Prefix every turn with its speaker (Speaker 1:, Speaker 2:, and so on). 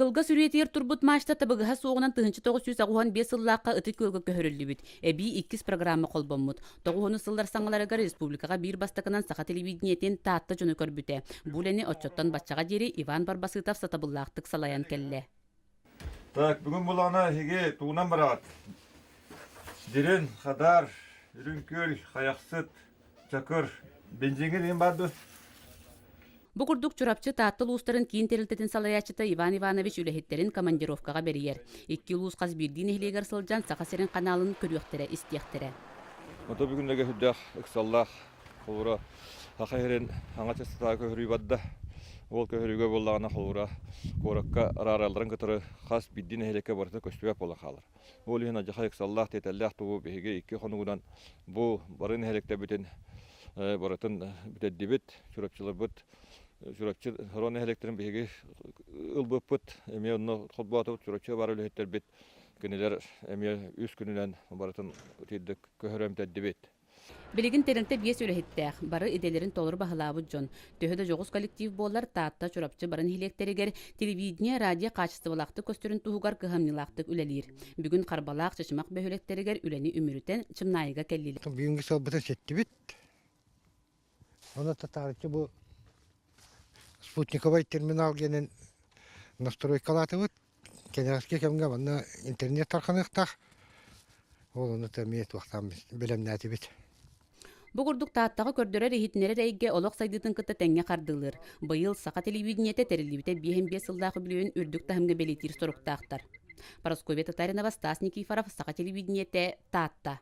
Speaker 1: Кылгас үрүйэтигэр турбут мачта табыгаһа суоҕунан 1985 сыллаахха Ытык Күөлгэ көһөрүллүбүт. Эбии иккис программа холбоммут. Тоҕуһуну сыллар саҥаларыгар республикаҕа биир бастакынан саха телевидениетин Таатта дьоно көрбүтэ. Бу үлэни оччоттон баччаҕа диэри Иван Барбасытов сатабыллаахтык салайан кэллэ.
Speaker 2: Так, бүгүн булаана эһиги тугунан бараҕыт? Дирин, Хадаар, Үрүҥ Күөл, Хайахсыт, Чакыр, бензиҥҥэ диэн баар дуо?
Speaker 1: Бу курдук Чурапчы Таатта улуустарын киин тэрилтэтин салайааччыта Иван Иванович үлэһиттэрин командировкаҕа бэрийэр. Икки улуус хас биирдии нэһилиэгэр сылдьан Саха сирин ханаалын көрүөхтэрэ, истиэхтэрэ.
Speaker 2: Ото бүгүннэргэ сүрдээх ыксаллаах холура Саха сирин хаҥа частотаҕа көһөрүү барда. Ол көһөрүүгэ буоллаҕына холура куоракка арааралларын кытары хас биирдии нэһилиэккэ барыта көстүбэт буолан хаалар. Ол иһин адьаха ыксаллаах, тиэтэллээх тугу биһиги икки хонугунан бу бары нэһилиэктэрбитин барытын бүтэрдибит. Чурапчыларбыт Чурапчы Хорон нэһилиэктэрин биһиги ылбыппыт. Эмиэ онно холбоотубут Чурапчыга баар үлэһиттэрбит кинилэр эмиэ үс күнүнэн барытын итирдик көһөрөн бүтэрдибит.
Speaker 1: Билигин тэрилтэ биэс үлэһиттээх, бары идэлэрин толору баһылаабыт дьон. Төһө да дьоҕус коллектив буоллар, Таатта, Чурапчы бары нэһилиэктэригэр телевидение, радио хаачыстыбалаахтык көстөрүн туһугар кыһамньылаахтык үлэлиир. Бүгүн Харбалаах, Чычымах бөһүөлэктэригэр үлэни үмүрүтэн Чымнаайыга кэллилэр.
Speaker 3: Бүгүҥҥү сылбытын ситтибит. Онон татаарыччы бу спутниковай терминал диэнин настройкалаатыбыт. Кэнэҕэски кэмҥэ манна интернет тарҕаныахтаах. Ол ону эмиэ туохтаан бэлэмнээтибит.
Speaker 1: Бу курдук Тааттаҕа көрдөрөр-иһитиннэрэр эйгэ олох сайдыытын кытта тэҥҥэ хардыылыыр. Быйыл саха телевидениетэ тэриллибитэ 55 сыллаах үбүлүөйүн үрдүк таһымҥа бэлиэтиир соруктаахтар. Парасковья Татаринова, Стас Никифоров, Саха телевидениетэ, Таатта.